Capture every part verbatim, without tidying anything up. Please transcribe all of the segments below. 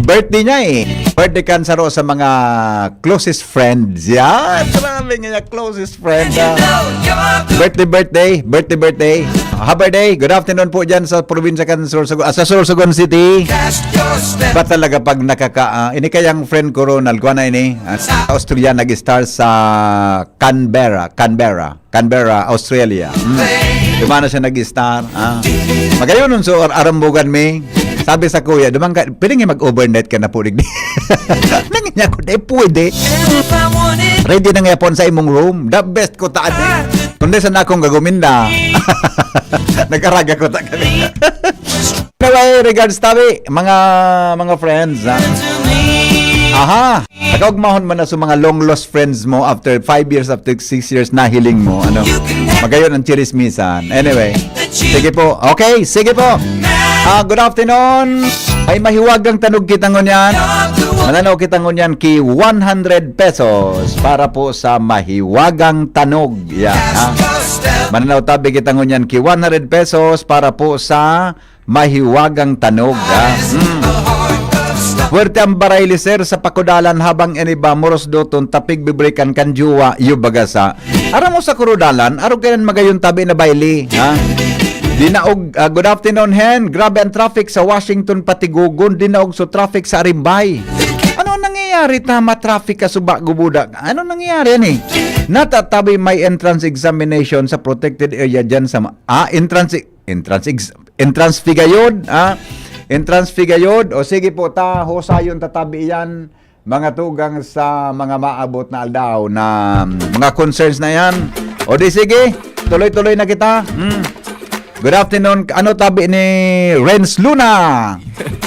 Birthday niya eh. Birthday kan saro sa mga closest friends. Yan. Grabe nga niya, closest friend. Ah. Birthday, birthday. Birthday, birthday. Happy birthday. Good afternoon po dyan sa probinsya kan Sorsogon, ah, sa Sorsogon City. Ba talaga pag nakaka... ah, ini kayang friend ko, Ronald, kuha na ini. Ah, sa Australia, nag-star sa Canberra. Canberra. Canberra, Australia. Hmm. Dumana siya nag-star. Ah. Magayon nun, so, ar- arambugan mi. Sabi sa kuya, "Duman ka, pwede nga mag-overnight ka na po, digdi?" Nangin niya ko, "Di pwede. Ready na nga po sa imong room. The best ko ta, adi. Kundi sa nakong gaguminda." Nag-araga ko ta kami. Anyway, regards, tabi, mga, mga friends, ha? Aha! Nakaugmahon man na sa mga long lost friends mo after five years, after six years, nahiling mo, ano? Magayon ang chirismisan. Anyway, sige po. Okay, sige po. Ah, good afternoon. Ay, mahiwagang tanog kita ngunyan. Mananaw kita ngunyan ki one hundred pesos para po sa mahiwagang tanog. Yan, ha? Mananaw tabi kita ngunyan ki one hundred pesos para po sa mahiwagang tanog, ha? Mm. Puwerte ang barayli, sir, sa pakudalan habang ini ba moros doton tapig bibrikan kan juwa, iyo baga sa. Aram mo sa kurudalan, arog kailan magayon tabi na bayli, ha? Dinaog, ah, good afternoon, Hen. Grabe ang traffic sa Washington, Patigogon. Dinaog so traffic sa Arimbay. Ano ang nangyayari? Tama, traffic ka, suba, gubuda. Ano nangyayari, ani? Natatabi may entrance examination sa protected area dyan sa ma-, ah, entrance, entrance ex-, entrance fee gayod, ah. Entrance fee gayod. O sige po, ta, husayon, tatabi yan, mga tugang, sa mga maabot na aldaw na mga concerns na yan. O di sige, tuloy-tuloy na kita. Hmm. Good afternoon. Ano tabi ni Renz Luna?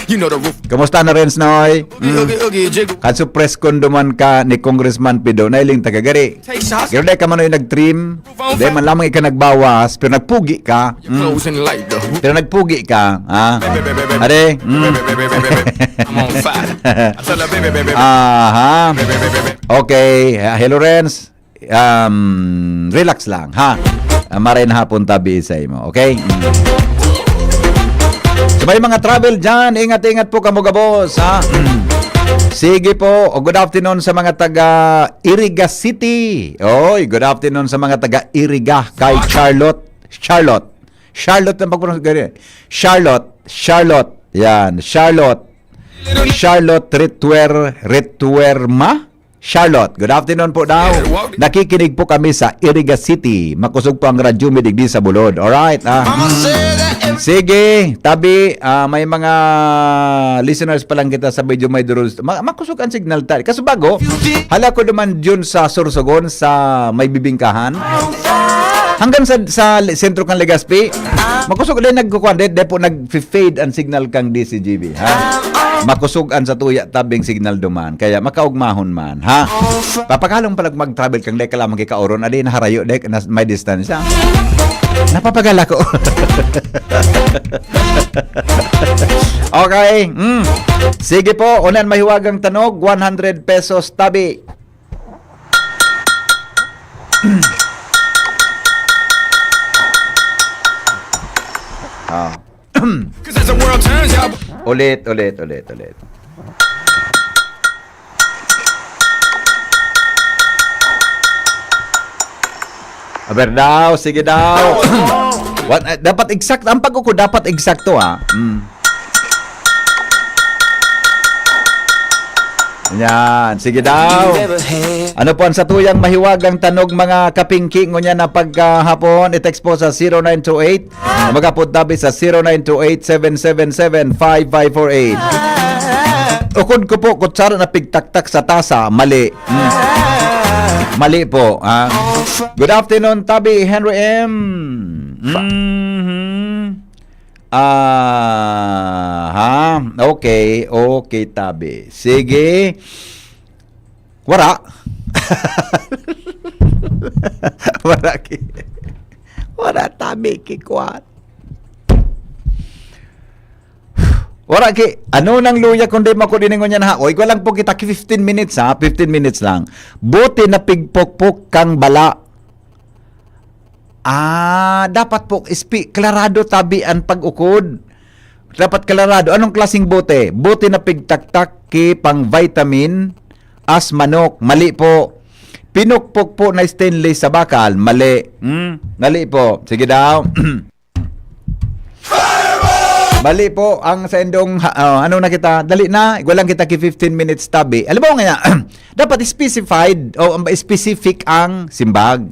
You know the roof. Kumusta na, Renz Noy? Oogie, oogie, oogie, jiggle. Kanso press con duman ka ni Congressman Pido, nailing taga gari. Take shots. Pero dai ka man oy nag-trim. Dai man lamang ika nagbawas, pero nagpugi ka. Your clothes in light, though. Pero nagpugi ka, ha? Baby, baby, baby. Are? Mm. Baby, baby, baby, baby. I'm on fire. I tell her, "Baby, baby, baby." Aha. Baby, baby, baby. Okay. Ah, hello, Renz. Um, relax lang, ha? Ah, maray na hapon tabi sa imo, okay? Mm. So, may mga travel dyan, ingat-ingat po kamo gabos, ha? Mm. Sige po. O, good afternoon sa mga taga Iriga City. Oy, good afternoon sa mga taga Iriga kay Charlotte. Charlotte. Charlotte ang pagpronounce ganyan. Charlotte. Charlotte. Yan. Charlotte. Charlotte Retuer, Retuerma? Charlotte. Good afternoon po daw. Nakikinig po kami sa Iriga City. Makusog po ang radyo mi digdi sa Bulod. Alright. Ah. Sige, tabi, ah, may mga listeners pa lang kita sa medyo may durus. Ma- makusog ang signal tayo. Kaso bago, hala ko naman yun sa Sorsogon, sa may bibingkahan. Hanggang sa, sa li- sentro kan Legazpi, makusog din nagkukuha. Di, di po nag-fade ang signal kang D C G B, ha? Makusog ang sa tuya tabing signal duman. Kaya makaugmahon man, ha? Papagalong pala mag-travel kang deka lamang kay Kaoron. Adi, naharayo, dek, na may distansya. Napapagal ako. Okay. Mm. Sige po, unan mahiwagang tanog, one hundred pesos tabi. Ah. Ulit, ulit, ulit, ulit. Aber daw, sige daw. What, eh, dapat exact, ang pag-uko dapat exacto, ah. Mm. Yan, sige daw. Ano po ang satuyang mahiwagang tanog, mga kapingki, ngunyan na pagkahapon? I-text po sa zero nine two eight. Magapod tabi sa zero nine two eight seven seven seven five five four eight. Ukod ko po, kutsara na pigtaktak sa tasa. Mali. Hmm. Mali po, ha? Good afternoon, Tabi Henry M. Mhm. Ah, ha? Okay, okay, Tabi. Sige. Wara. Wara ki-, wara, Tabi, kikwat. Wara ki, ano nang luya kundi mako diningon yan, ha? Oy, ko lang po kita ki fifteen minutes, ha? Fifteen minutes lang. Buti na pigpokpok kang bala. Ah, dapat po ispi-, klarado tabi an pag-ukod. Dapat klarado, anong klaseng bote? Bote na pigtaktak ki pang vitamin as manok. Mali po. Pinukpok po na stainless sa bakal. Mali. Hmm? Mali po. Sige daw. Mali po ang sa indong, ha- oh, ano na kita? Dali na. Igwa lang kita ki fifteen minutes tabi. Alam mo nga, dapat specified o specific ang simbag.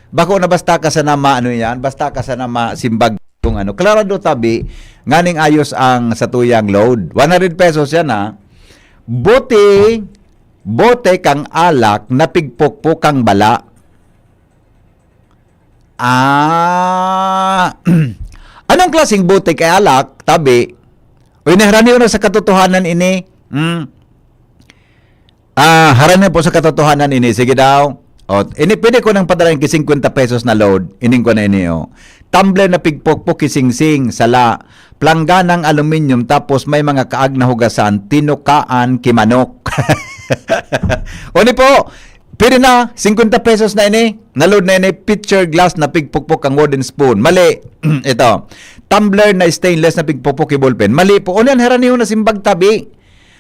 Bako na basta ka sana ma-, ano yan, basta ka sana ma-, simbag kung ano. Klarado tabi, nganing ayos ang satuyang load. One hundred pesos yan, ha. Bote, bote kang alak na pigpokpok kang bala. Ah, anong klaseng bote kay alak, tabi? Uy, naharaniw na sa katotohanan ini. Hmm. Ah, harani po sa katotohanan ini. Sige daw. O, ini pwede ko nang padalain ki singkwenta pesos na load. Ining ko na ini, oh. Tumbler na pigpokpok ki singsing, sala. Plangganang aluminium, tapos may mga kaag na hugasan, tinukaan ki manok. O ni po, pwede na, singkwenta pesos na ini. Na load na ini, pitcher glass na pigpokpok ang wooden spoon. Mali. Ito. Tumbler na stainless na pigpokpok ki ballpen. Mali po. O niyan, haraniho na simbag tabi.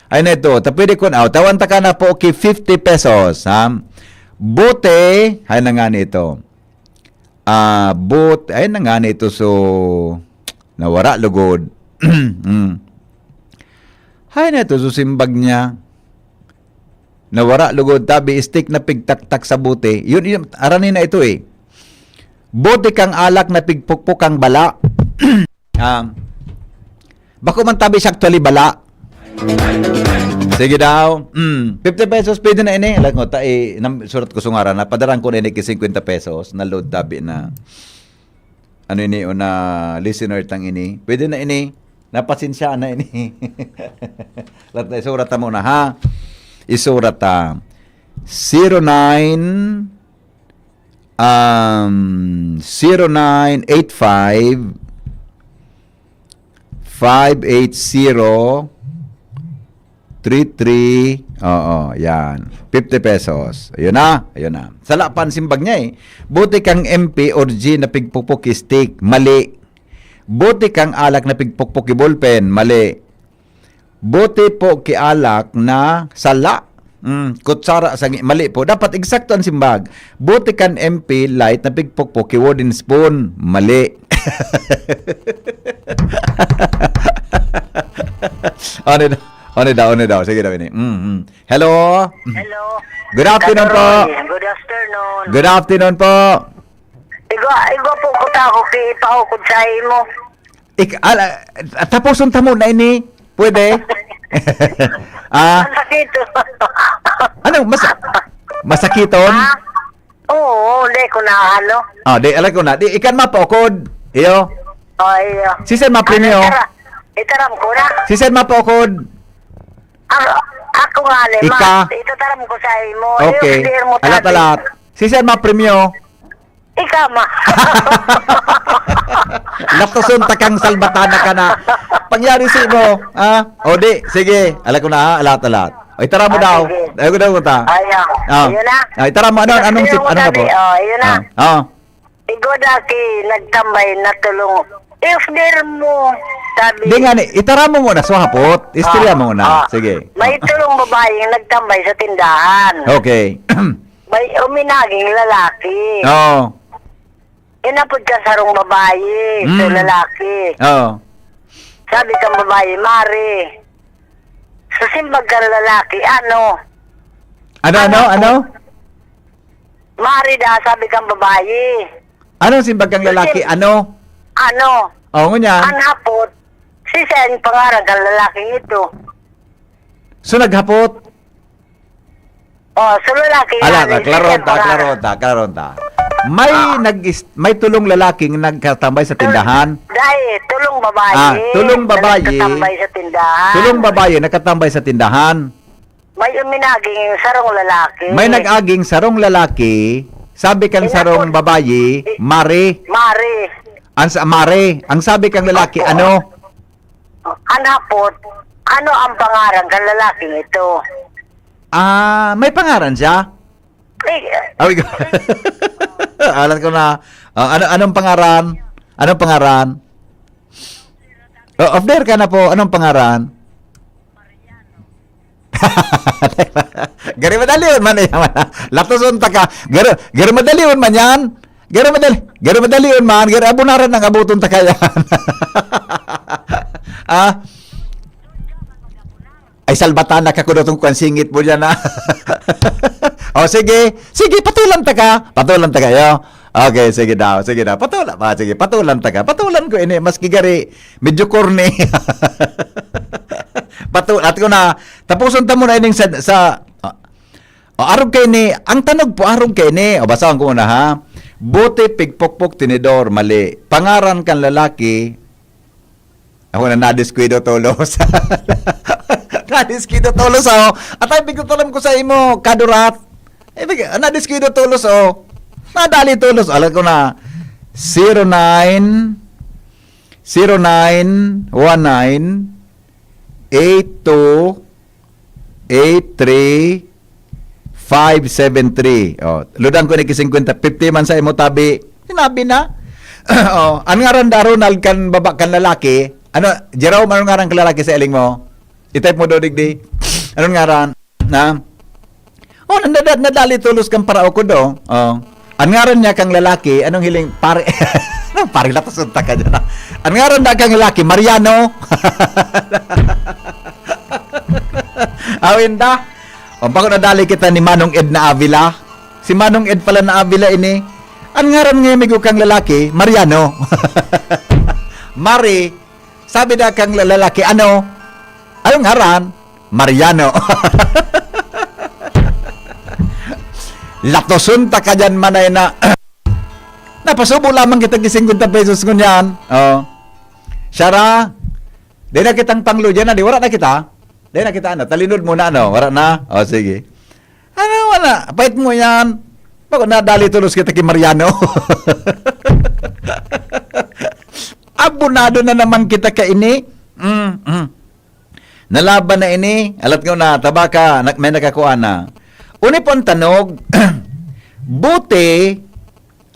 Ay na ito, ta pwede kun, aw, tawan ta ka na po ki fifty pesos, ha? Bote, ay na nga nito. Ah, bote, ay na nga nito, so, nawara lugod. Mm. Ay na ito, so, simbag niya. Nawara lugod, tabi, stick na pigtaktak sa bote. Yun, yun, arani na ito eh. Bote kang alak na pigpukpok kang bala. Ah, bako man tabi siya actually bala. Sige daw. Mm, fifty pesos, pwede na ini. Alam ko, ta, eh, nam-, surat ko sungaran na. Padaran ko na ini ki singkwenta pesos na load tabi na. Ano ini, o na listener tang ini. Pwede na ini. Napasensya na ini. Lat na, isurat ta muna, ha? Isurat ta. Zero nine, um, zero nine eight five, five eight zero, three three. Oo, yan. Fifty pesos. Ayun na, ayun na. Sala pa ang simbag niya eh. Bote kang M P or G na pigpukpok ki stick. Mali. Bote kang alak na pigpukpok ki ballpen. Mali. Bote po ki alak na sala. Mm, kutsara sa ngi-, mali po. Dapat eksakto ang simbag. Bote kan M P light na pigpukpok ki wooden spoon. Mali. Ano daw? Ano daw? Ano daw? Sige daw ini. Mm, mm. Hello? Hello. Good afternoon po. Katoy, good afternoon. Good afternoon po. Igwa, igwa po ko ta ako ki ipahukod sa imo. Ik-, ala, tapuson ta mo na ini. Pwede? Ah, Ang sakit. Ano? Mas-, masakiton? Ah? Oo, di ko na ano. Ah, di, alam ko na. Di, ikan mapaukod. Iyo. Oh, iyo. Si Sir Mapremyo. Ano, itara-, itaram ko na. Si Sir mapaukod. Ako, ako nga ni, Ika. Ma, itaram ko sa imo. Okay. Iyo, clear mo Alat, tabi. Alat. Si Sir Mapremyo. Ika, ma. Latoson ta kang salbatana ka na. Pangyari si mo, ha? O di, sige. Alam ko na, ha? Alat, alat. O, itara mo Ah, daw. sige. Ayaw ko daw ta. Ayaw. Ah. Ayun na. Ah, itara mo. Ano, Ito anong yung sip-, ano na po? sabi, oh, yun na. Ah. Oh. Igwa daki, nagtambay, natulong. If there mo, sabi. Di nga ni, itara mo muna, so hapot. Istorya Ah, mo muna. ah. Sige. May Ah. tulong babaeng nagtambay sa tindahan. Okay. May uminaging lalaki. Oo. Inapod ka sarong babayi, so Mm. lalaki. Oo. Sabi kang babayi, "Mari." Sa simbag kang lalaki, "Ano?" Ano, ano, Ano? ano? "Mari da," sabi kang babayi. Anong simbag kang Sa lalaki? sim-, Ano? Ano? Oh, ngunyan. Ang hapot, si Sen, pangaran kang lalaking ito. So, naghapot? Oh, so lalaki Ala, nga, ta, si klaron Sen ta, pangalan. klaron ta, klaron ta. May Ah. nag-is-, may tulong lalaking nagkatambay sa Tul-, tindahan. dai, tulong babayi Ah, tulong na babayi. nagtatambay sa tindahan. Tulong babayi nakatambay sa tindahan. May uminaging sarong lalaki. May nag-aging sarong lalaki, sabi kan Inapod sarong babayi, I- Mari. Mari. Ang sa-, Mari, ang sabi kang lalaki, Opo. ano? Ang hapot, ano ang pangaran kan lalaking ito? Ah, may pangaran siya? Eh, Awi ko. Alam ko na. Ah, ano, anong pangaran? Anong pangaran? Oh, off the air ka na po. Anong pangaran? Gari madalion man yan. Latoson ta ka. Gari, gari madalion man yan. Gari madali, gari madalion man. Gari abunaran ang abuton ta ka yan. Ah? Ay, salbatanak ako datong kwan singit mo dyan, ha? O, sige. Sige, patulan ta ka. Patulan ta kayo. Okay, sige daw. Sige daw. Patula pa. Sige, patulan ta ka. Patulan ko ini. Maski gari, medyo corny. Patu-, at ko na, tapuson ta muna ining sa, sa, ah, o, arog kay ni, ang tanog po, arog kay ni. O, basahan ko muna, ha? Bote, pigpokpok, tinidor, mali. Pangaran kan lalaki, ako na nadiskuido tolos. Nadiskuido tolos, oh. At ay, bigyan ko alam ko sa imo, Kadurat. Eh, bigyan, nadiskuido tolos, oh. Nadali tolos. Alam ko na, zero nine, zero nine one nine eight two eight three five seven three. Oh, ludan ko ni ki singkwenta, fifty man sa imo tabi. Sinabi na. Oh, an ngaran da, Ronald, kan baba, kan lalaki. Ano, Jerome, anong ngaran kan lalaki sa iling mo? I-type mo do digdi. Anong ngaran? Na? Oh, nadad-, nadali tolos kan paraog ko do. Oh. An ngaran niya kang lalaki, anong hiling, pare, pare, latason ta ka dyan, ah. An ngaran na kang lalaki, Mariano. Awin da. O, bako nadali kita ni Manong Ed na Avila. Si Manong Ed pala na Avila ini. An ngaran nga amigo kang lalaki, Mariano. Mari, sabi na kang la-, lalaki, ano? Anong ngaran? Mariano. Latoson ta ka dyan, manay na. Napasubo lamang kita ki singkwenta pesos ngunyan. Oh. Sara, di na kitang panglo dyan, di, wala na kita. Di na kita, ano, talinod muna, ano, wala na. O, sige. Ano, wala. Pait mo yan. Bako nadali tolos kita ki Mariano. Abonado na naman kita kaini. Mm, mm. Nalaban na ini. Alat ko na, tabaka, nak-, may nakakuha na. Uni po ang tanog. Buti,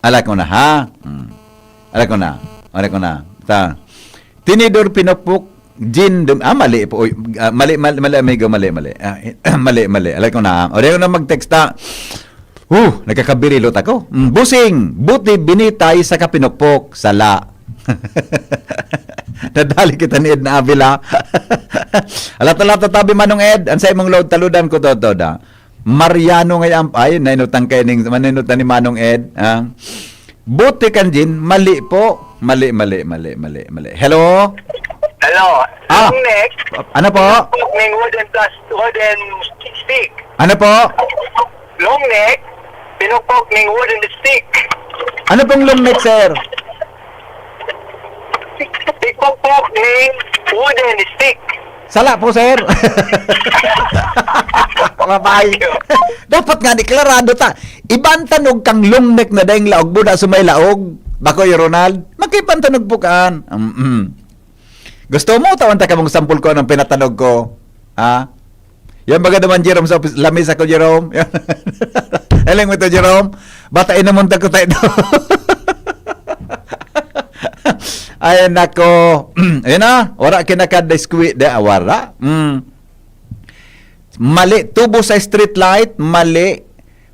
alat ko na, ha? Hmm. Alat ko na. Alat ko na. Ta. Tinidor, pinukpok, gin, dum-, ah, mali po. Uy, ah, mali, mali, mali, amigo, mali, mali. Ah, mali, mali. Alat ko na. O, di ko na mag-text, ha? Uh, nagkakabirilot ako. Mm, busing, buti, binitay, sa kapinukpok, sala. Nadali kita ni Ed na Avila. Alat-alat tabi, Manong Ed, ang sa imong load, taludan ko to, to, da. Mariano ngay-, ay, nainutang kay ning, maninutang ni Manong Ed, ah. Buti kan Jin, mali po. Mali, mali, mali, mali, mali. Hello? Hello. Ah. Long neck. Ano po? Pinukpok ning wooden plus wooden stick. Ano po? Long neck. Pinukpok ning wooden stick. Ano pong long neck, sir? Pinukpok ning wooden stick. Sala po, sir. Mabay. Dapat nga deklarado ta. Iba ang tanog kang long neck na daing laog, buda sa may laog. Bako, Ronald. Magkaiba ang tanog po kaan. Mm-mm. Gusto mo, tawan ta kamong sampol ko anong pinatanog ko? Ha? Yan baga naman, Jerome, sa opis-, lamesa ko, Jerome. Aling mo ito, Jerome? Bata, inamon ta ko tayo. Ay, nako. Ayun na, wala kinakad na squid. Da, wala. Mm. Mali, tubo sa street light, mali.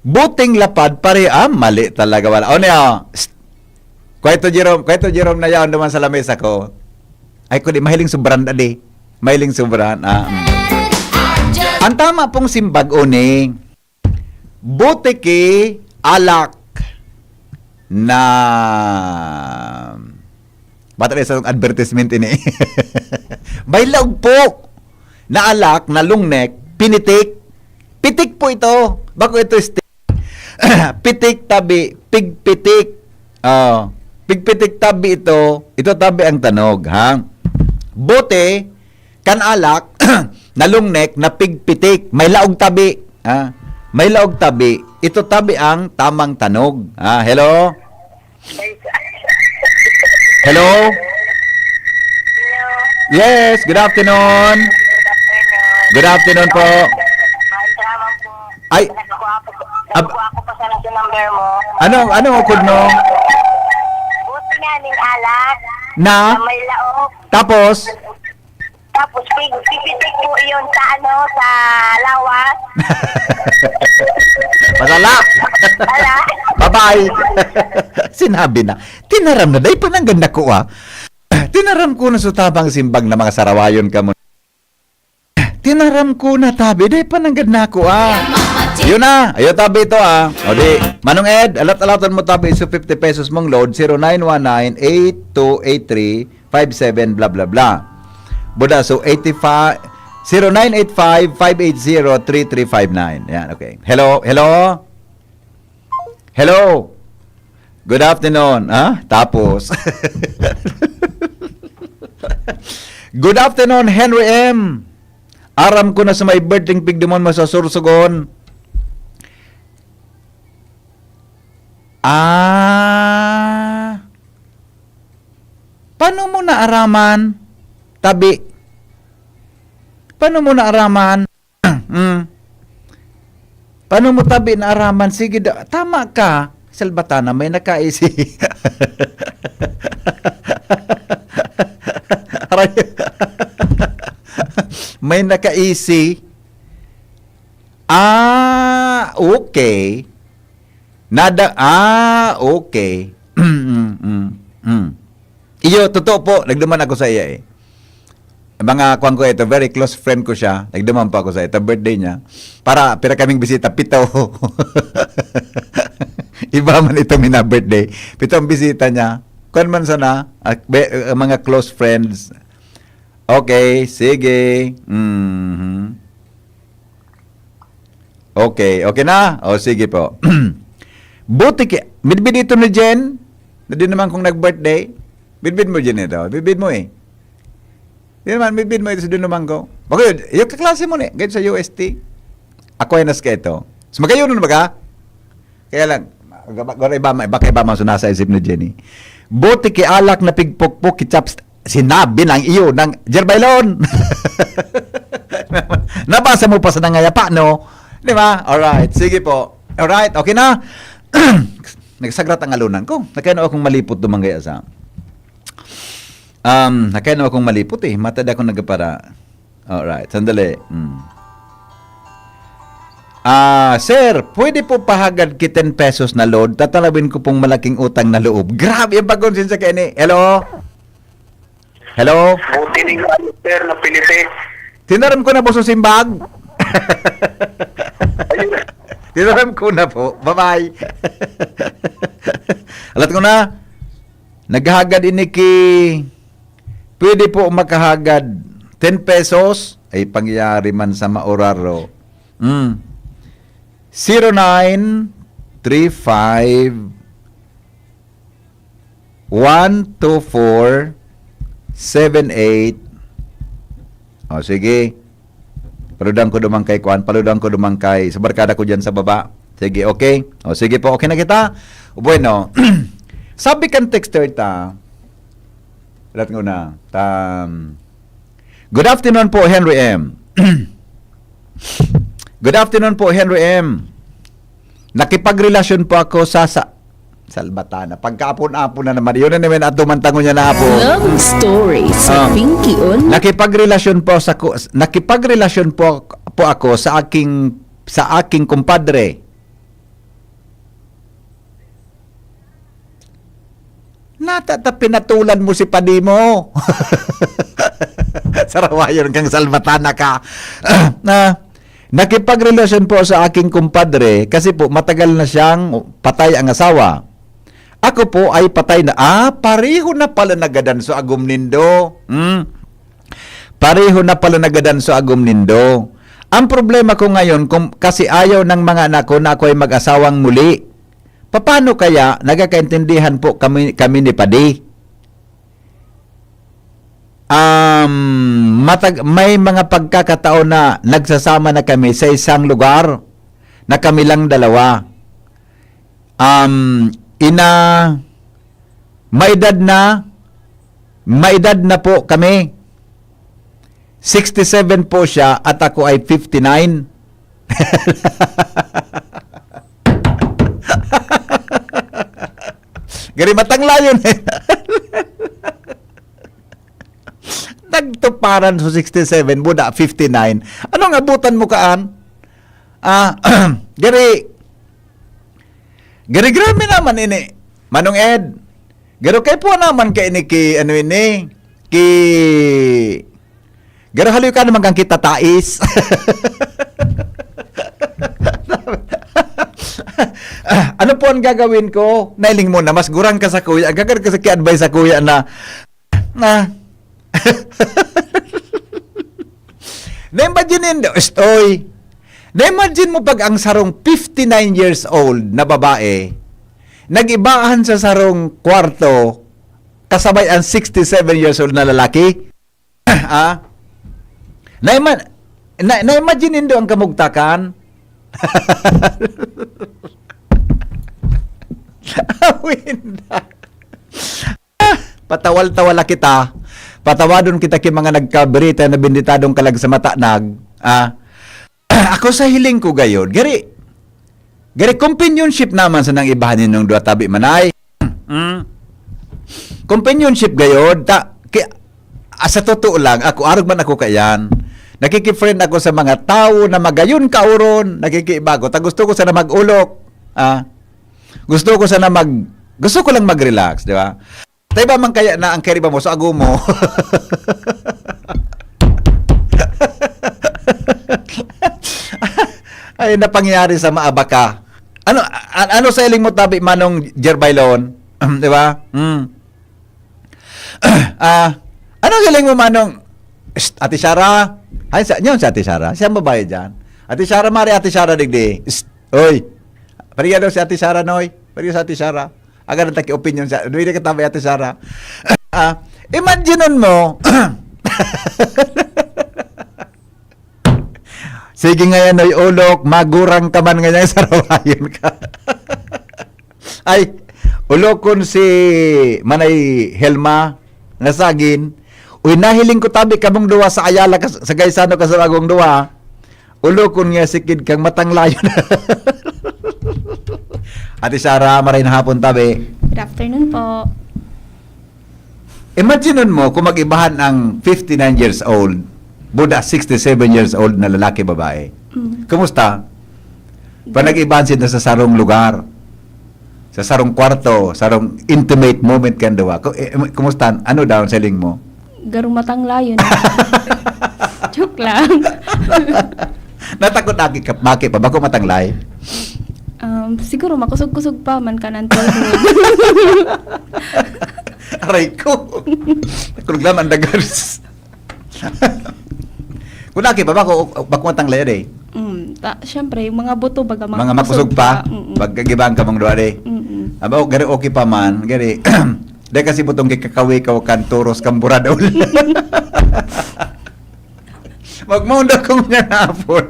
Buting lapad, pare, ah, mali talaga, wala. O niya, psst. Kwaito Jerome, kwaito Jerome na yaon naman sa lamesa ko. Ay, kundi, mahiling sobran, adi. Mahiling sobran, ah, mm. Ang tama pong simbag, uning, butiki alak na, bata na sa advertisement ini. May laog po na alak, na long neck, pinitik. Pitik po ito. Bako ito stick. Pitik tabi, pigpitik. Oh, pigpitik tabi ito. Ito tabi ang tanog, ha? Bote, kan alak, na long neck, na pigpitik. May laog tabi, ha? May laog tabi. Ito tabi ang tamang tanog. Ah, hello? Hello? Yes, good afternoon. Good afternoon po. Ay. Ab- Nakuha ko pa sa number mo. Ano, ano ukod mo? Buti nga ning alak Na? Na may laog. Tapos? Tapos, pig- pipitik po yun sa ano, sa lawas. Masala! Wala. Bye-bye! Sinabi na. Tinaram na, dai pa nanggad na ko ah. Tinaram ko na sa tabang simbag na mga sarawayon ka mo. Tinaram ko na tabi, dai pa nanggad na ako ah. Yun na, ayo tabi ito ah. O di, Manong Ed, alat-alatan mo tabi so fifty pesos mong load, zero nine one nine eight two eight three five seven blah blah blah. Buda, so eighty-five, zero nine eight five five eight zero three three five nine. Yan, okay. Hello, hello? Hello? Good afternoon. Ha? Tapos? Good afternoon, Henry M. Aram ko na sa may birthday pigdumon mo sa Sursogon. Ah. Paano mo naaraman? Tabi. Paano mo naaraman? Mm. Paano mo tabi naaraman? Sige, da- tama ka. Salbatana, may nakaisi. Aray. May nakaisi. Ah, okay. Nada, ah, okay. Mm, mm, mm. Iyo, totoo po, nagduman ako sa iya eh. Mga kwan ko ito, very close friend ko siya. Nagduman pa ako sa ito, birthday niya. Para, pira kaming bisita, pito. Iba man ito mina birthday. Pito ang bisita niya. Kwan man sana, ah, be- ah, mga close friends. Okay, sige. Mhm. Okay, okay na? O, sige po. Buti ki... Midbid ito ni Jen, na din naman kung nag-birthday. Midbid mo, Jen, ito. Midbid mo eh. Di naman, midbid mo ito sa din naman ko. Bako yun, yung kaklase mo ni, ganyan sa U S T. Ako ay nas ka ito. So, magayon na ba ka? Kaya lang, baka iba, baka iba man sa nasa isip ni Jenny. Buti ki alak na pigpokpok, ki chaps, sinabi ng iyo, ng Jerbailon. Nabasa mo pa sa nangayapa, no? Di ba? Alright, sige po. Alright, okay na. Nagsagrat ang alunan ko. Nakaya na akong malipot dumanggay sa... Um, nakaya na akong malipot eh. Matad ako nagpara. Alright, sandali. Mm. Ah, sir, pwede po pahagad ki ten pesos na load? Tatalawin ko pong malaking utang na loob. Grabe ang pagkonsensya kayo ni. Hello? Hello? Buti ning ano, sir, na pilipit. Tinaram ko na po sa simbag. Ayun. Tinaram ko na po. Bye-bye. Alat ko na. Naghagad ini ki... Pwede po makahagad ten pesos? Ay, pangyayari man sa maoraro. Mm. Zero nine three five one two four seven eight. O, sige. Paludan ko duman kay kuan, paludan ko duman kay sa barkada ko diyan sa baba. Sige, okay? O, sige po, okay na kita? Bueno, sabi kan texter ta, lat ko na, ta, good afternoon po, Henry M. Good afternoon po, Henry M. Nakipagrelasyon po ako sa, sa, Salbatana. Pagkaapon-apon na naman. Yun na naman ato man tango niya na apo. Love story sa Ah. Pinky on. Nakipagrelasyon po sa ku- nakipagrelasyon po po ako sa aking sa aking kumpadre. Natata pinatulan mo si padi mo. Sarawayon kang Salbatana ka. Na nakipagrelasyon po sa aking kumpadre kasi po matagal na siyang patay ang asawa. Ako po ay patay na. Ah, pareho na pala nagadan sa agom nindo. Hmm. Pareho na pala nagadan sa agom nindo. Ang problema ko ngayon, kung, kasi ayaw ng mga anak ko na ako ay mag-asawang muli. Paano kaya nagkakaintindihan po kami, kami ni Padi? Um, matag-, may mga pagkakataon na nagsasama na kami sa isang lugar na kami lang dalawa. Um, ina, maedad na, maedad na po kami. Sixty-seven po siya at ako ay fifty-nine. Gari matanglayon eh. Aran so sixty-seven, buda fifty-nine. Anong abutan mo kaan? Ah, gari, gari grabe naman ini, Manong Ed. Garo kay po naman kay ini ki, ano ini, ki, garo haloy ka naman kang kita tais. Ano po ang gagawin ko? Nailing mo na, mas gurang ka sa kuya. Gagar ka sa ki-advise sa kuya na, na, Na-imagine nindo, estoy. Na-imagine mo pag ang sarong fifty-nine years old na babae, nag-ibahan sa sarong kwarto, kasabay ang sixty-seven years old na lalaki? Ah? Na-ima-, na, na-imagine nindo ang kamugtakan? Awinda. Patawal-tawala kita. Patawadon kita ki mga nagkabirita na benditadong kalag sa matanag. Ah, ako sa hiling ko gayod, gari, gari companionship naman sa nang ibahan ninyong dua tabi manay. Mm. Companionship gayod, ta, ki, ah, sa totoo lang, ako, arog man ako kaiyan. Nakiki-friend ako sa mga tawo na magayon kaoron, nakikiiba ko. Ta gusto ko sana mag-ulok. Ah, gusto ko sana mag, gusto ko lang mag-relax, di ba? Tay ba man kaya na ang keriba mo, so ago mo. Ay, napangyari sa maabaka. Ano, a-, ano sa iling mo tabi, Manong Jerbailon? Di ba? Hmm. Ah, ano sa iling mo, Manong? Shh, Ate Sara? Ay, sa, yun si Ate Sara. Siya ang babae dyan. Ate Sara, mari Ate Sara, digdi. Shh, oy. Pariga daw si Ate Sara, Noy. Pariga si Ate Sara. Aga na taki opinion sa, duwi na kita may Ate Sara. Ah, imagine mo. Sige nga yan, oy, ulok, magurang ka man ngayon, sarawayon ka. Ay, ulokon si Manay Helma, nasagin. Uy, nahiling ko tabi kamong duwa sa Ayala, kas-, sa Gaisano, kasabagong duwa. Ulokon nga sikid kang matanglayon. Ate Sara, maray na hapon tabi. Good afternoon po. Imagine mo kung mag-ibahan ang fifty-nine years old, buda sixty-seven years old na lalaki, babae. Mm. Kumusta? Good. Panag-ibahan sila sa sarong lugar, sa sarong kwarto, sarong intimate moment kan duwa. Ku-, eh, kumusta? Ano daw ang siling mo? Garo matanglayon. Joke lang. Natakot aki ka, maki pa, bako matanglay? Um, siguro makusog-kusog pa man kanan tuhod. Aray ko. Nakulog naman, dagars. Kung aki pa, bako, bako matanglay, aray. Mm, ta-, syempre, yung mga buto, baga Mga makusog makusog pa, pa. Mm-mm. Pagkagibang ka mong duwa, aray. Mm-mm. Aba, o, gari okay pa man, gari. Dahil kasi butong kay kakawi ka, kan turos, kan buradol. Magmundo kong ganapon.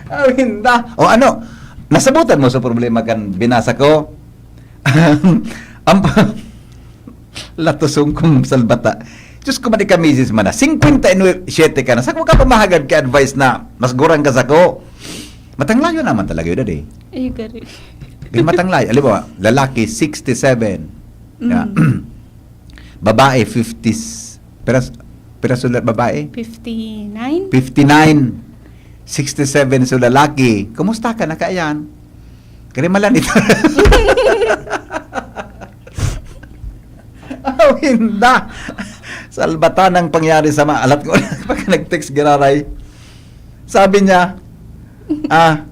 Awinda. O ano, nasabutan mo sa problema kan binasa ko? Ang pa-, latosong kong salbata. Diyos ko, madi ka misis man na. Singkwenta y nuwebe, siyete ka na. Sa ko ka pamahagad ka advice na mas gurang ka sa ko. Matanglayo naman talaga yun, eh. Ay, gari. Di matanglay. Alam mo, lalaki, sixty-seven. Mm. Yeah. Babae, fifty. Piras-, piraso la-, babae? Fifty-nine? Fifty-nine. Sixty-seven so lalaki. Kumusta ka na kaiyan? Karimalan ito. Awinda. Salbatan ang pangyari sa maalat ko. Pag nag-text giraray. Sabi niya, ah,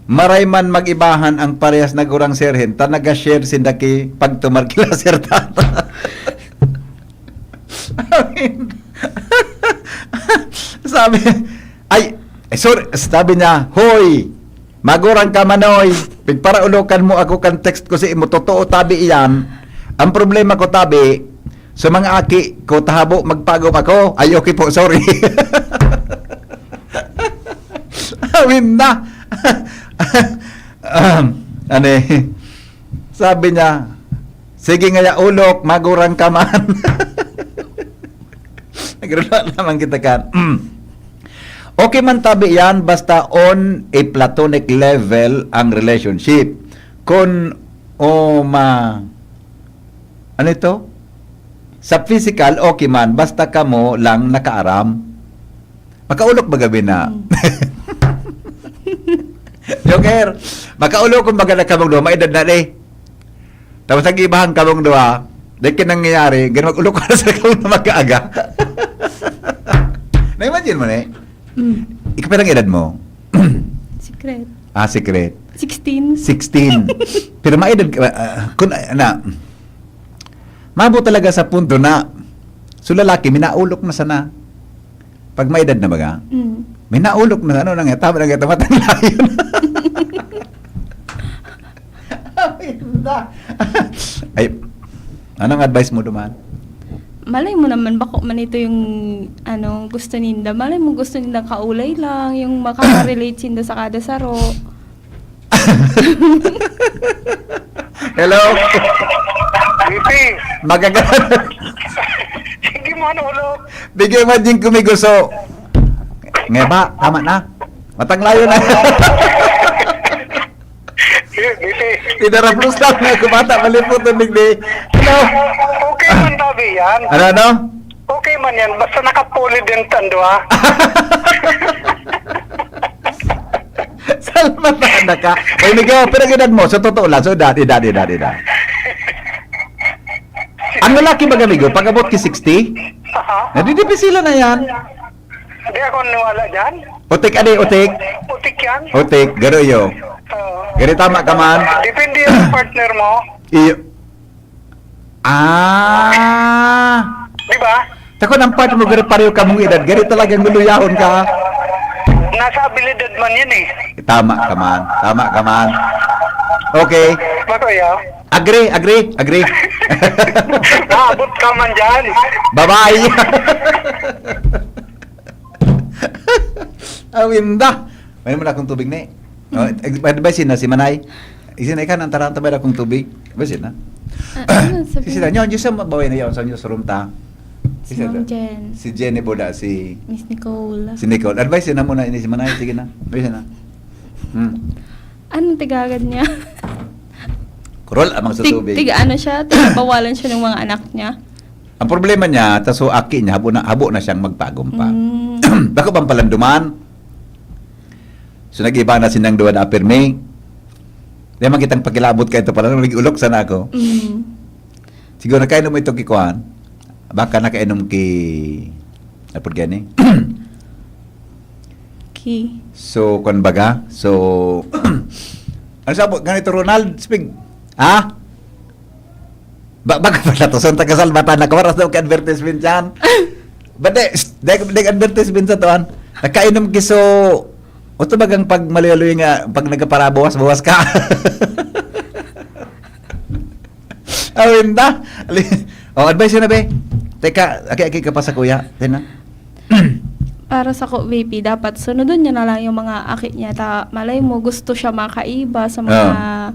maray man mag-ibahan ang parehas na gurang sirhen, ta naga-share sinda ki pagtumar kila Sir Tata. Sabi, ay, eh, sorry, sabi niya, "Hoy, magurang ka, Manoy, pigparaulokan mo ako kan text ko si imo, totoo, tabi iyan. Ang problema ko, tabi, sa mga aki ko, tahabo, magpagom ako." Ay, okay po, sorry. Awin na. Ano eh? Sabi niya, "Sige nga ya, ulok, magurang ka man." Nagrula naman kita kan. Okay man tabi yan, basta on a platonic level ang relationship. Kun o ma-, ano ito? Sa physical, okay man, basta kamo lang nakaaram. Makaulok ba gabi na? Hmm. Joker, makaulok kung baga na kamong duha, may edad na eh. Tapos nag-iibahan kamong duha, dahil ka nangyayari, ganun mag-ulok ka na sa kamong na mag-aaga. Na-imagine mo na eh? Hmm. Ikaw, pirang edad mo? Secret. Ah, secret. Sixteen. Sixteen. Pero may edad ka, ah, kung, ah, na, mabot talaga sa punto na, so lalaki, minaulok na sana. Pag may edad na baga, Mm. minaulok na, ano na nga, tama na nga, tama na yun. Ay, anong advice mo duman? Malay mo naman, bako man ito yung, ano, gusto ninda. Malay mo gusto ninda kaulay lang, yung makaka-relate sinda sa kada saro. Hello? Bibi. Magagana. Sige mo, ano, ulo? Bigay mo din kumiguso. Nga ba? Tama na. Matanglayo na. Bibi. Tinaraplos lang na kumata. Malipot na digdi. Hello? Okay man, tabi yan. Ano, ano? Okay man yan. Basta nakapulid din tando, ha? Salmatan na ka. Oy, Migo, pero edad mo, sa totoo lang, so edad, edad, edad, edad. Ang lalaki ba, Migo, pag abot ki sixty? Aha. Nadidipisilan na yan. Hindi ako naniwala dyan. Utik, adi, utik. Utik yan. Utik, garoyo. Oo. Gari, tama ka man. Depende yung partner mo. Iyo. Ah. Di ba? Takon ang part mo, gari pareho kamong edad. Gari talagang luluyahon ka. Nasa abilidad man yan eh. Tama ka man. Tama ka man. Okay. Makoy, ah. Agree, agree, agree. Maabot ka man dyan. Bye-bye. Awinda. May naman akong tubig na eh. Oh, Mm. Advice na si Manay. Isin na ikan, ang taranta ba akong tubig? Advice na. Ah, ano, sabi Sisi na, nyo, nyo sa mabaway na yun, sa nyo sa room ta. Si Sisi Ma'am na. Jen. Si Jenny Boda, si Miss Nicole. Si Nicole. Advice na muna ini si Manay. Sige na. Advice na. Hmm. Anong tagagad niya? Kurol, amang sa Tig-, tubig. Tig-, ano siya? Tig-, bawalan siya ng mga anak niya? Ang problema niya, ta so aki niya, habo na, habo na siyang magpagumpa. Mm. Bako bang palanduman? So, nag-iba na sinang duwa na pirmi. Di man kitang pakilabot ka ito pala, nag-ulok sana ako. Mm. Siguro, nakainom mo ito kikuan. Baka nakainom ki, ano po gani? Ki. So, kwan baga? So, ano sa po? Ganito, Ronald, speak. Ha? Ba, baga pala to, Santa Casal, bata na, kawaras daw ka advertisement yan. Ba, de, de, de, advertisement sa tuan. Nakainom kiso, o to bagang pag maluya-luya nga, pag nagkaparabawas-bawas ka. Awin ta. Ali, oh, advice na, be. Teka, aki-aki ka pa sa kuya. Tina. Para sa ko, V P, dapat sunodon niya na lang yung mga aki niya. Ta, malay mo, gusto siya makaiba sa mga Ah.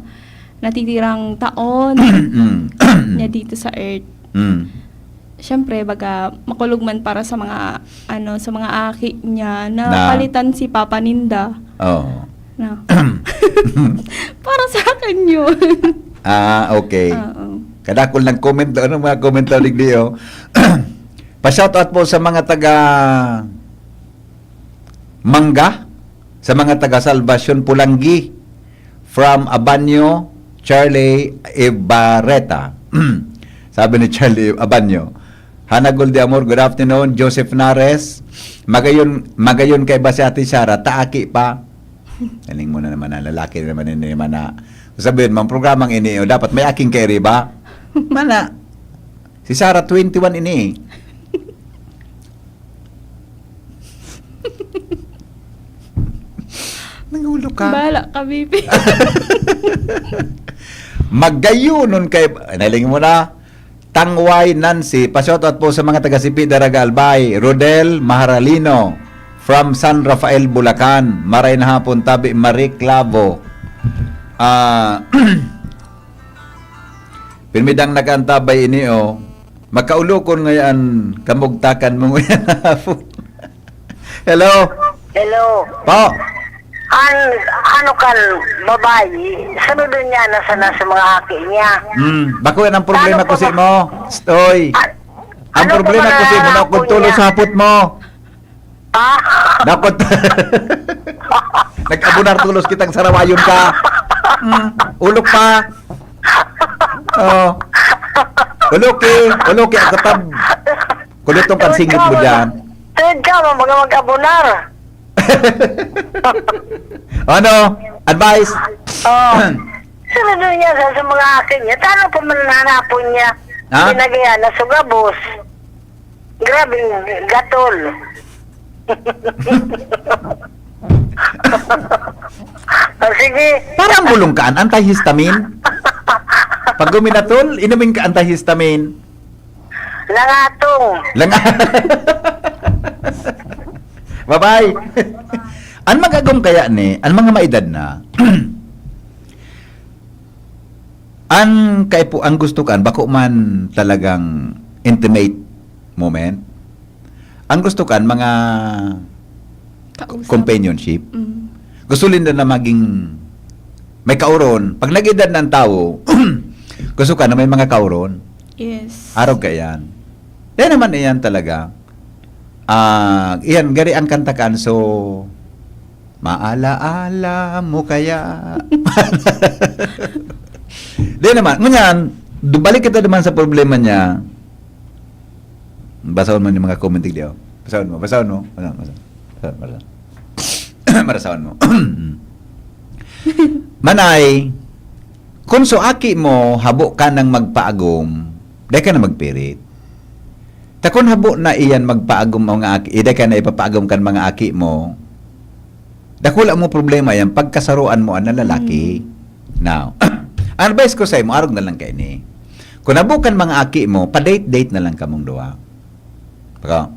natitirang taon Mm. niya dito sa earth. Mm. Siyempre, baga, makulog man para sa mga, ano, sa mga aki niya na Na? palitan si Papa Ninda. Oo. Na. Para sa akin yun. Ah, okay. Oo. Kadakol ng comment, ano mga comment daw, digdi, oh. Pa-shoutout po sa mga taga Mangga, sa mga taga Salvacion Pulanggi, from Abanyo, Charlie Ibarreta. Sabi ni Charlie Abanyo, "Hana Gol de Amor, good afternoon." Joseph Nares, "Magayon, magayon kay ba si Ate Sara, taaki pa?" Galing mo na naman, ang lalaki na naman, hindi naman na, sabihin mo, ang programang ini, oh, dapat may aking kay Riba. Mana, si Sara, twenty-one ini eh. Nangulo ka. Bahala ka, baby. Magayonon kay, nahiling mo na, Tangway Nancy, pa-shoutout po sa mga taga Sipi, Daraga, Albay, Rodel Maharalino, from San Rafael, Bulacan. Maray na hapon, tabi Marie Clavo. Ah, pirmidang nakaantabay ini, oh. Makaulokon ngayon, kamugtakan mo ngayon hapon. Hello? Hello. Po? An, ano kan babayi, sunodon niya na sana sa mga aki niya. Hmm, bako yan ang problema Paano ko pa si ma- mo. Oy. Ah, Ang problema ko sa'yo, manakod tulos sa hapot mo. Ah? Nakot. Nag-abonar tulos kitang sarawayon ka. Mm, ulok pa. Oh. Uloki, uloki, ako tab. Kulitong kan singit mo dyan. Tuwid ka, mga mag-abonar. Ano? Advice? Oh. Sunod niya sa, sa mga akin niya. Tano pa man nanapon niya? Ha? Pinagaya na sugabos. Grabe, gatol. O, sige. Parang bulong ka, an antihistamine. Pag guminatol, inumin ka antihistamine. Langatong. Lang- Bye-bye. An mag-agom kaya ni, an mga maedad na, an kaipo, ang gusto kan, bako man talagang intimate moment. Ang gusto kan, mga companionship. Mm. Gusto linda na maging may kauron. Pag nag-edad na ang tao, gusto ka na may mga kauron. Yes. Arog ka yan. Yan naman, yan talaga. Ah, yan, gari ang kanta kan, so, maalaala mo kaya? Di naman. Ngunyan, du-, balik kita naman sa problema niya. Basahon mo yung mga comment, digdi, oh. Basahon mo, basahon mo. Basahon, basahon. Basahon, basahon. Marasahon mo. Manay, kung so aki mo, habo ka nang magpaagom, dai ka na magpirit. Ta kun habo na iyan magpaagom mga aki, eh, dai ka na ipapaagom kan mga aki mo, dakula mo problema yan, pagkasaroan mo ang lalaki. Mm. Now, ang advice ko sa imo, arog na lang kaini. Kung habo kan mga aki mo, pa-date-date na lang kamong duwa. Baka,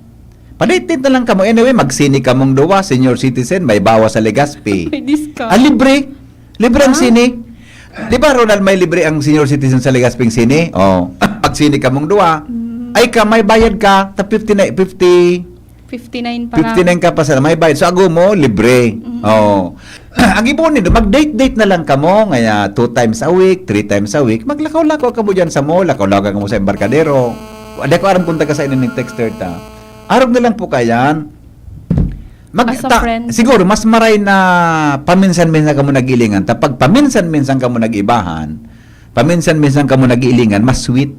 pa-date-date na lang kamo. Anyway, magsine kamong duwa, senior citizen, may bawas sa Legazpi. May discount. Ah, libre. Libre ang Ah? sine. Di ba, Ronald, may libre ang senior citizen sa Legazpi sine? Oh, magsine kamong duwa. Mm. Ay ka, may bayad ka, ta fifty na, fifty, Fifty-nine pa lang. fifty-nine ka pa sa may bayad. So, ago mo, libre. Mm. Oh. Ang ibo nindo, mag-date-date na lang kamo, ngaya two times a week, three times a week, maglakaw-lakaw kamo dyan sa mall, lakaw-lakaw kamo sa embarkadero. Di ko aram kung taga saan ning texter ta. Arog na lang po kayan. Mag-, As a ta-, friend. Siguro, mas maray na paminsan-minsan kamo nag-ilingan. Ta pag paminsan-minsan kamo nag-ibahan, paminsan-minsan kamo nag-iilingan, mas sweet.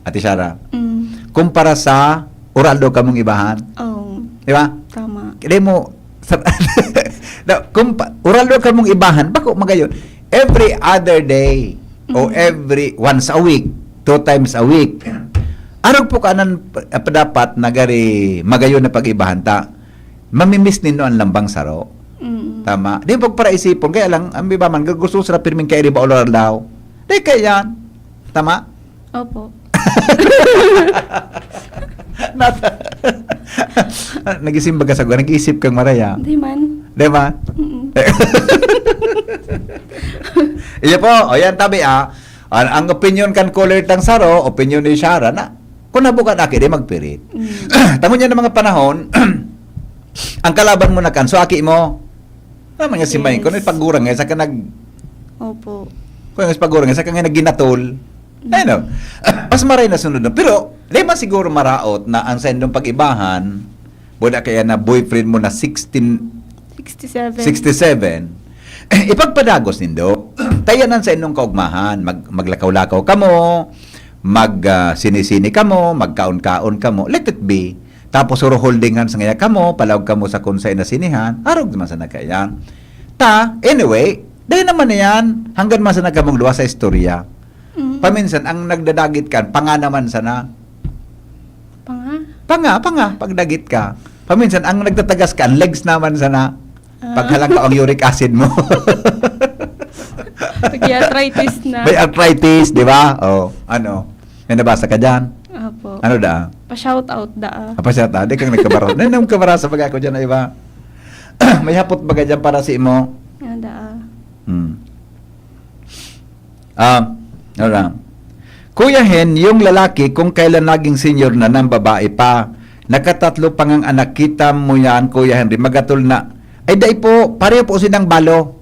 Ate Shara, Mm. kumpara sa oral daw kamong ibahan. Oh. Di ba? Tama. Kaya mo, sa, na, kumpa-, oral daw kamong ibahan, bako magayon. Every other day, o Mm. every, once a week, two times a week, arog po kanan pa-, dapat na gari magayon na pag-ibahan ta. Mamimiss nindo an lambang saro. Mm. Tama. Di pagparaisipon. Kaya lang, ang iba man, gusto sila pirming kairiba o daw. Di kaya yan. Tama? Opo. Nat-, nagising baga sa nag-isip kang maraya. Di man. Di ba? Mm-mm. Iya po. O yan, tabi, ah. Ang, ang opinion kan caller tang saro, opinion ni Shara na, kung nabukan aki, di magpirit. Mm. Tangon niya ng mga panahon, ang kalaban mo na kan, so aki mo, naman nga si May, Yes. kung nagpagurang nga, sa ka nag-, Opo. kung nagpagurang nga, sa ka nga nagginatol. Mm. Ayun, no? Mas maray na sunod, no? Pero, di man siguro maraot na ang sa indong pag-ibahan, wala kaya na boyfriend mo na sixteen, Sixty-seven. sixty-seven, ipagpadagos nindo. Tayanan sa indong kaugmahan. Mag-, maglakaw-lakaw kamo, mag, ah, sini-sini kamo, magkaon-kaon kamo. Let it be. Tapos, suro holding hands ngaya kamo, palawag kamo sa kung saan na sinihan. Arog naman sa nagkaiyan. Ta, anyway, dahil naman na yan, hanggang man sa nagkamong luwa sa istorya. Mm. Paminsan, ang nagdadagit kan, panga naman sana. Panga? Panga, panga, pagdagit ka. Paminsan, ang nagtatagas ka, ang legs naman sana. Ah. Paghalang ka ang uric acid mo. Pag-arthritis na. May arthritis, di ba? O, ano? May nabasa ka dyan? Apo. Ano da? Pa-shout out da, ah. Ah, pa-shout out. Di kang nagkabaro. Nanong kabara sa baga ko dyan na iba. May hapot baga dyan para si mo? Ada, ah. Hmm. Ah, ano lang. Kuya Hen, yung lalaki, kung kailan naging senior na ng babae pa, nakatatlo pa ngang anak, kita mo yan, Kuya Henry, magatol na. Ay, dai po, pareho po silang balo.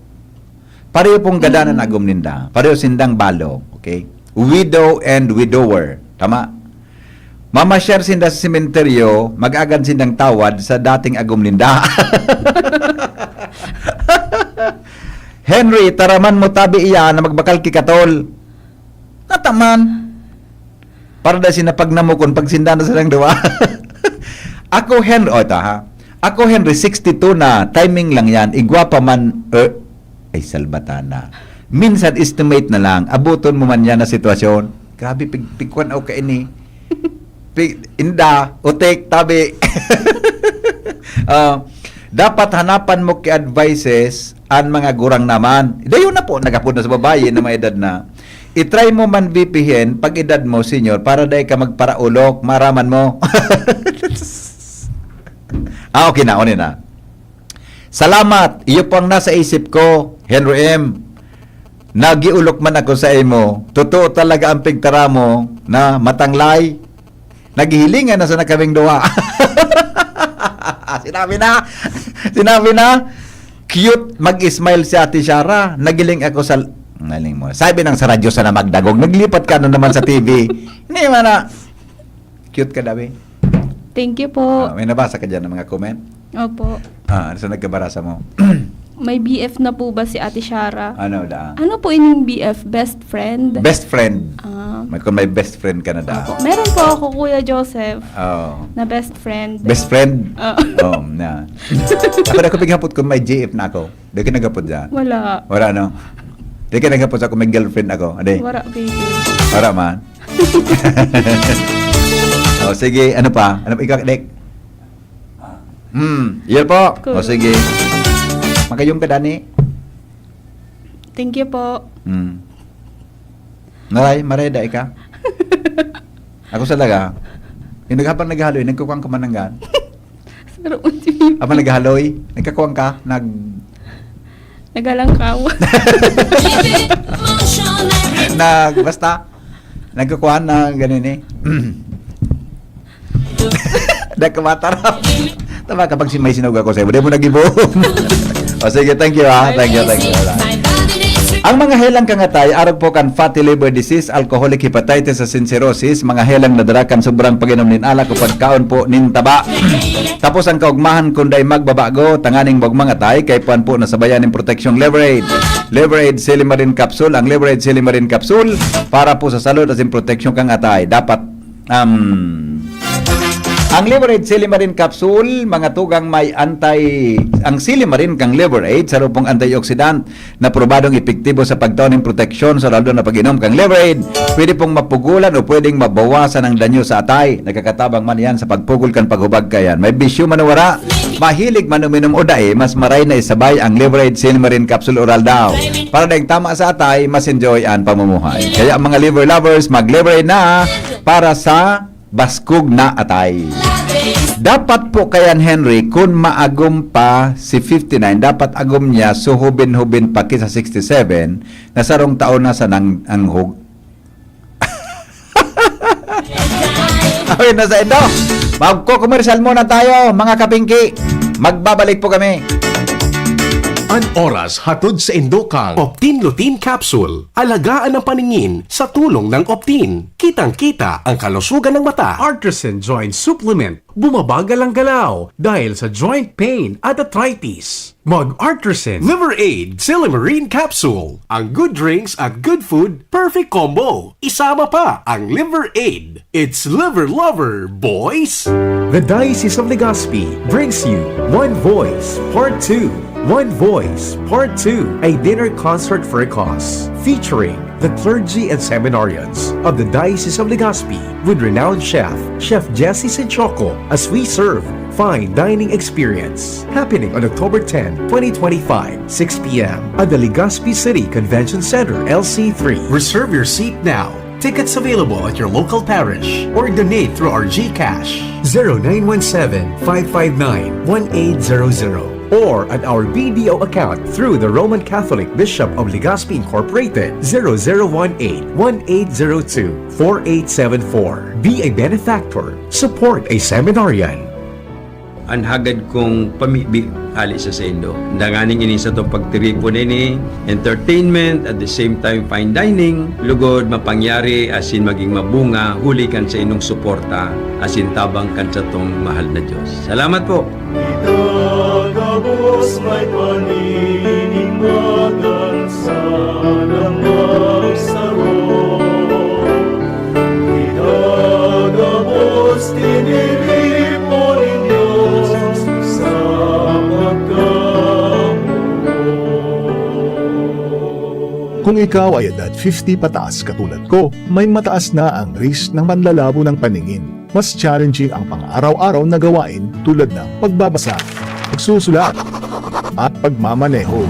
Pareho pong gada na Mm. nagom ninda. Pareho sindang balo, okay? Widow and widower. Tama? Mamasyar sinda sa sementeryo, mag-agad sindang tawad sa dating agom ninda. Henry, taraman mo tabi iya na magbakal ki Katol. Nataman. Para da sinapagnamukon pag sinda na silang duwa. Ako, Henry, o, ito, ha? Ako, Henry, sixty-two na. Timing lang yan. Igwa pa man, eh, ay, salbatana. Minsan, estimate na lang. Abuton mo man yan na sitwasyon. Grabe, pig, pigkwan ako kaini. Pig, inda, utik, tabi. Ah, dapat hanapan mo ki advices an mga gurang naman. Dayon na po, nagapod na sa babayi na may edad na. I-try mo man V P N pag edad mo, senior, para dai ka magparaulok, maaraman mo. Ah, okay na, okay na. Salamat, iyo po ang nasa isip ko, Henry M. Nagiulok man ako sa imo. Totoo talaga ang pigtara mo na matanglay. Naghihilingan na sana kaming duha. Sinabi na, sinabi na, cute mag-smile si Ate Shara. Nagiling ako sa, naling mo. Sabi ng sa radyo sana magdagog. Naglipat ka na naman sa T V. Hindi man na. Cute ka, Dabi. Thank you po. Ah, may nabasa ka dyan ng mga comment? Opo. Ah, ano sa nagkabarasa mo? May B F na po ba si Ate Shara? Ano da? Ano po ining B F? Best friend? Best friend. Ah. May, kung may best friend ka na da. Opo. Meron po ako, Kuya Joseph, Oh. na best friend. Best friend? Ah. Oh, na. Ako na ako pighapot kung may J F na ako. Di ka naghapot dyan? Wala. Wala, no? Di ka naghapot sa kung may girlfriend ako. Adi? Wala, baby. Wala man. O, sige. Ano pa? Ano pa? Ikaw, Dek? Hmm. Yun po. Cool. O, sige. Magayong ka, Dani. Thank you po. Hmm. Naray, mareda ika. Ako sa laga. Yung naghabang naghaloy, nagkukuha ka mananggan. Sir, ultimo. Habang naghaloy, nagkakuha ka, nag... Nagalangkaw. nag... Basta, nagkakuha na ganun eh. Nagkamatarap. Tama ka, pag si may sinawag ako sa'yo, di mo nagibo. O sige, thank you ha. Thank you, thank you. Wala. Ang mga helang kangatay, arog po kan fatty liver disease, alcoholic hepatitis, asin cirrhosis, mga helang nadara kan sobrang pag-inom nin alak o pagkaon po nin taba. Tapos ang kaugmahan kun dai magbabago, tanganing magmangatay, kay puan po nasabayan nin proteksyong Liver Aid. Liver Aid Silimarin Capsule, ang Liver Aid Silimarin Capsule, para po sa salud asin proteksyon kang atay. Dapat Um, ang Liver Aid Silimarin Capsule, mga tugang may anti, ang Silimarin kang Liver Aid, saro pong antioxidant na probadong epektibo sa pagtao nin proteksyon sa lalo na pag-inom kang Liver Aid. Pwede pong mapugulan o pwedeng mabawasan ang danyo sa atay. Nakakatabang man yan sa pagpugol kan paghubag kayan. May bisyo man o wara, mahilig man uminom o dai, mas maray na isabay ang Liver Aid Silimarin Capsule Oral daw. Para daing tama sa atay, mas enjoy ang pamumuhay. Kaya mga liver lovers, mag-Liver Aid na para sa baskog na atay. Dapat po kayan, Henry, kun maagom pa si fifty-nine, dapat agom niya so hubin-hubin pa ki sa sixty-seven, na sarong taon na sanang ang hug-, Awin na sa indo. Magko-commercial muna tayo, mga kapingki. Magbabalik po kami. An oras hatod sa indo kang Optin Lutein Capsule. Alagaan ang paningin sa tulong ng Optin. Kitang-kita ang kalusugan ng mata. Artisan Joint Supplement. Bumabagal ang galaw dahil sa joint pain at arthritis. Mag Artisan Liver Aid Silimarin Capsule. Ang good drinks at good food, perfect combo. Isama pa ang Liver Aid. It's Liver Lover, boys! The Diocese of Legazpi brings you One Voice Part two. One Voice Part two, a dinner concert for a cause, featuring the clergy and seminarians of the Diocese of Legazpi with renowned chef, Chef Jesse Sinchoco, as we serve fine dining experience. Happening on October ten, twenty twenty-five, six p m at the Legazpi City Convention Center, L C three. Reserve your seat now. Tickets available at your local parish or donate through our GCash, zero nine one seven, five five nine, one eight zero zero, or at our B D O account through the Roman Catholic Bishop of Legazpi Incorporated, zero zero one eight, one eight zero two, four eight seven four. Be a benefactor. Support a seminarian. an hagad kong pamibi hale sa saindo. Danganing ini satong pagtiripon ini, entertainment, at the same time fine dining, lugod mapangyari asin maging mabunga huli kan saindong suporta asin tabang kan satong mahal na Dios. Salamat po! Itagabos may paninimbagan sana magsaro. Itagabos tiniripo nin Diyos sa pagkamuot. Kung ikaw ay edad fifty pataas katulad ko, may mataas na ang risk ng panlalabo ng paningin. Mas challenging ang pang-araw-araw na gawain tulad ng pagbabasa, pagsusulat, at pagmamaneho.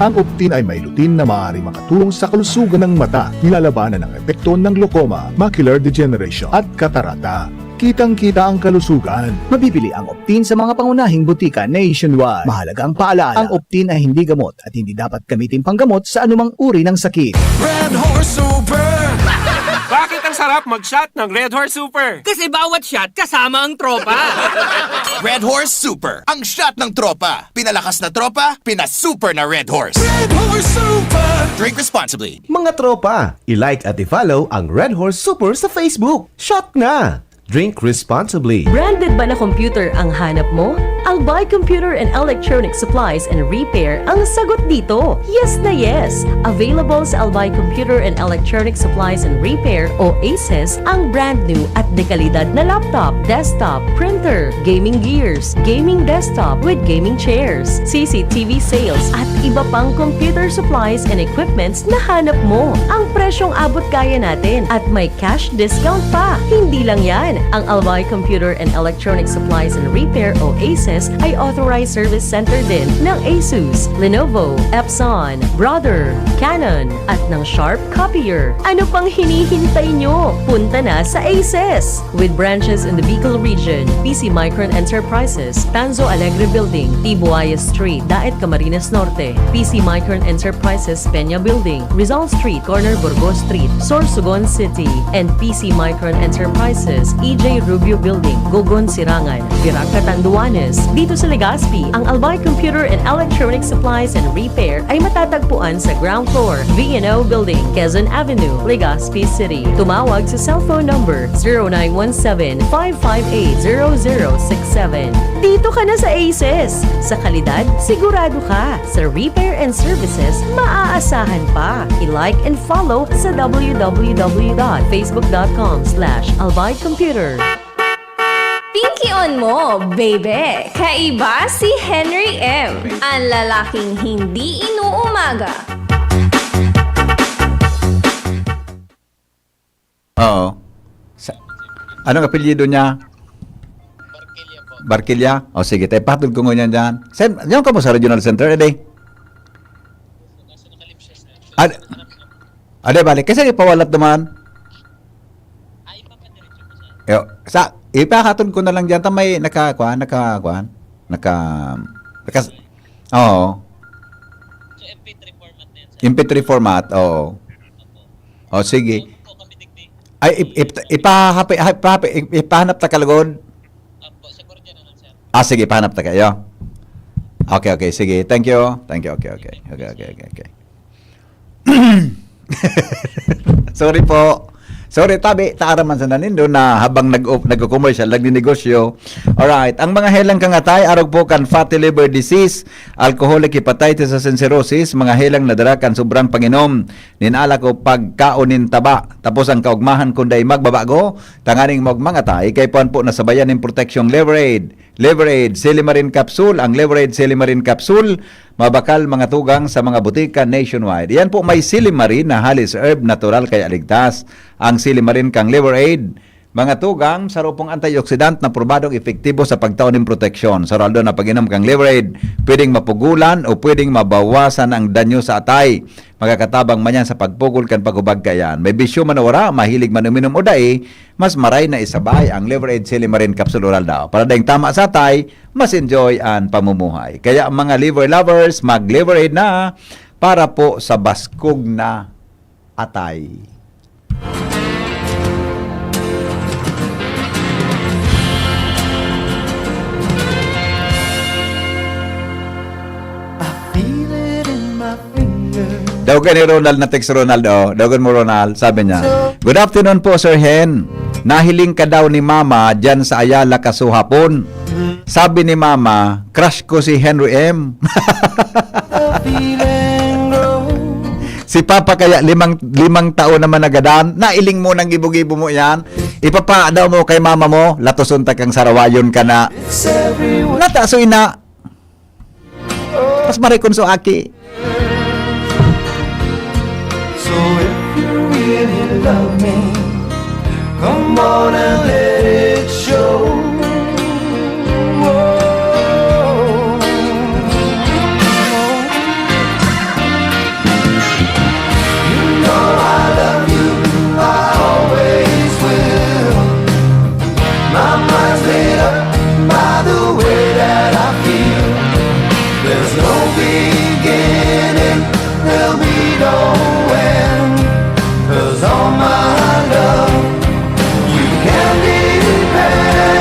Ang Optin ay may lutein na maaaring makatulong sa kalusugan ng mata, nilalabanan ang epekto ng glaucoma, macular degeneration, at katarata. Kitang-kita ang kalusugan. Mabibili ang Optin sa mga pangunahing butika nationwide. Mahalagang paalala, ang Optin ay hindi gamot at hindi dapat gamitin panggamot sa anumang uri ng sakit. Red Horse Super! Bakit ang sarap mag-shot ng Red Horse Super? Kasi bawat shot kasama ang tropa. Red Horse Super, ang shot ng tropa. Pinalakas na tropa, pinasuper na Red Horse. Red Horse Super! Drink responsibly. Mga tropa, i-like at i-follow ang Red Horse Super sa Facebook. Shot na! Drink responsibly. Branded ba na computer ang hanap mo? Albay Computer and Electronic Supplies and Repair ang sagot dito. Yes na yes! Available sa Albay Computer and Electronic Supplies and Repair o ACES ang brand new at dekalidad na laptop, desktop, printer, gaming gears, gaming desktop with gaming chairs, C C T V sales at iba pang computer supplies and equipments na hanap mo. Ang presyong abot kaya natin at may cash discount pa. Hindi lang yan, ang Albay Computer and Electronic Supplies and Repair o ACES ay authorized service center din ng Asus, Lenovo, Epson, Brother, Canon, at ng Sharp Copier. Ano pang hinihintay nyo? Punta na sa ACES! With branches in the Bicol region, P C Micron Enterprises, Tanzo Alegre Building, Tibuaya Street, Daet, Camarines Norte, P C Micron Enterprises, Peña Building, Rizal Street, corner Burgos Street, Sorsogon City, and P C Micron Enterprises, E J Rubio Building, Gogon, Sirangan, Virac, Catanduanes. Dito sa Legazpi, ang Albay Computer and Electronic Supplies and Repair ay matatagpuan sa ground floor, V and O Building, Quezon Avenue, Legazpi City. Tumawag sa cellphone number zero nine one seven, five five eight, zero zero six seven. Dito ka na sa ACES! Sa kalidad, sigurado ka! Sa repair and services, maaasahan pa! I-like and follow sa w w w dot facebook dot com slash albay computer. Pinkion mo, baby! Kaiba si Henry M, ang lalaking hindi inuumaga. Oo. Sa, anong apelyido niya? Barquilla po. Barquilla? O sige, tayo patol ko ngunyan dyan. Sen, yung kamo sa regional center, edi? Ad, ade, balik. Kasi ipawalat naman. Ay, papadiretso po, sir. Yo, sa, ipakatod ko na lang dyan. Ta may naka, kuan, naka, kuan? Naka, naka, oo. So, M P three format na yan, sir? M P three format, oo. Opo. O, sige. Doon po kami digdi. Ay, ip-, ip-, ipahapi-, ipahapi-, ip-, ipahanap ta kalugod? Opo, sa Guardian na lang, sir. Ah, sige, ipahanap ta kayo. Okay, okay, sige. Thank you. Thank you, okay, okay. Okay, okay, okay, okay. Sorry po. Sorry, tabi, taaraman sa nanindo na habang nag-, nagko-commercial, nagninegosyo. Alright, ang mga helang kangatay, arog po kan fatty liver disease, alcoholic hepatitis asin cirrhosis, mga helang na dara kan sobrang panginom nin alak o pagkaon nin taba. Tapos ang kaugmahan kun dai magbabago, tanganing magmangatay, kay puan po nasabayan nin proteksyong Liver Aid. Liver Aid Silimarin Capsule. Ang Liver Aid Silimarin Capsule, mabakal mga tugang sa mga butika nationwide. Yan po may silimarin na halis herb, natural kaya ligtas. Ang silimarin kang Liver Aid, mga tugang, saro pong antioxidant na probadong epektibo sa pagtao nin proteksyon. Sa Ronaldo na pag-inom kang Liver Aid, pwedeng mapugulan o pwedeng mabawasan ang danyo sa atay. Makakatabang man yan sa pagpugol kan paghubag kaiyan. May bisyo man o wara, mahilig man uminom o dai, mas maray na isabay ang Liver Aid Silimarin Capsule Oral daw. Para daing tama sa atay, mas enjoy an pamumuhay. Kaya mga liver lovers, mag-Liver Aid na para po sa baskog na atay. Okay ni Ronald na text, Ronald, oh. Dagon mo, Ronald. Sabi niya, "Good afternoon po, Sir Hen. Nahiling ka daw ni Mama dyan sa Ayala kasuhapon. Sabi ni Mama, crush ko si Henry M." Si Papa kaya limang, limang taon naman nagadan. Nailing mo nang gibo-gibo mo yan. Ipapa daw mo kay mama mo, latoson ta kang sarawayon ka na. Natasoy na. Mas marikon so aki. So if you really love me, come on and let it show. You know I love you, I always will. My mind's made up by the way that I feel. There's no beginning, there'll be no end. 'Cause all my love, you can depend.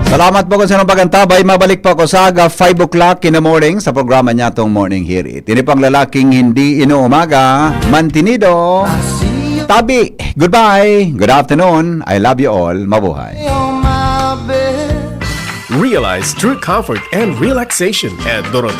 Salamat po kung sinong pag-antabay. Mabalik po ako sa aga five o'clock in the morning sa programa niya tong Morning Hirit. Ini pang lalaking hindi inuumaga, mantinido. Tabi, goodbye, good afternoon, I love you all, mabuhay. Realize true comfort and relaxation at Doroteo